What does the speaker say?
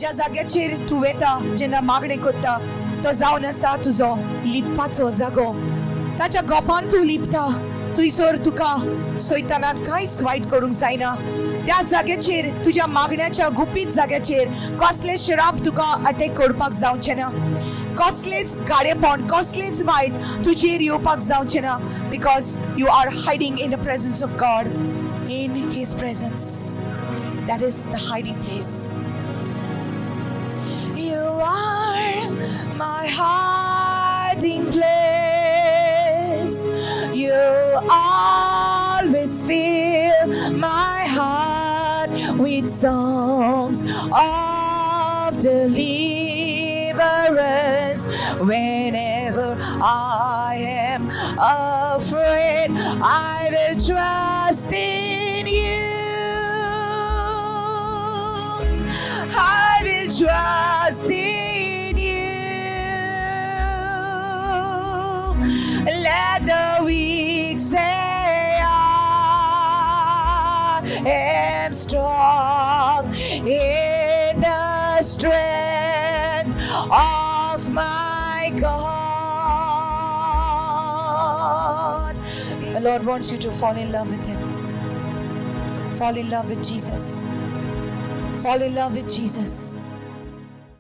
ज्या जाग्याचेर तूं वेता जेन्ना मागणें करता तो जावन आसा तुजो लिपपाचो जागो. ताच्या गोपान तूं लिपता. थंयसर तुका सैतानान कांयच वायट करूंक जायना. त्या जाग्याचेर तुज्या मागण्याच्या गुपीत जाग्याचेर कसले श्राप तुका अटॅक करपाक जावचें ना. कसलेच गाडेपण, कसलेच वायट तुजेर येवपाक जावचें ना. Because you are hiding in the presence of God, in his presence. That is the hiding place. You are my hiding place. You always fill my heart with songs of deliverance. Whenever I am afraid, I will trust in you. I will trust in you. Let the weak say I am strong in the strength of my God. The Lord wants you to fall in love with Him. Fall in love with Jesus. Fall in love with Jesus.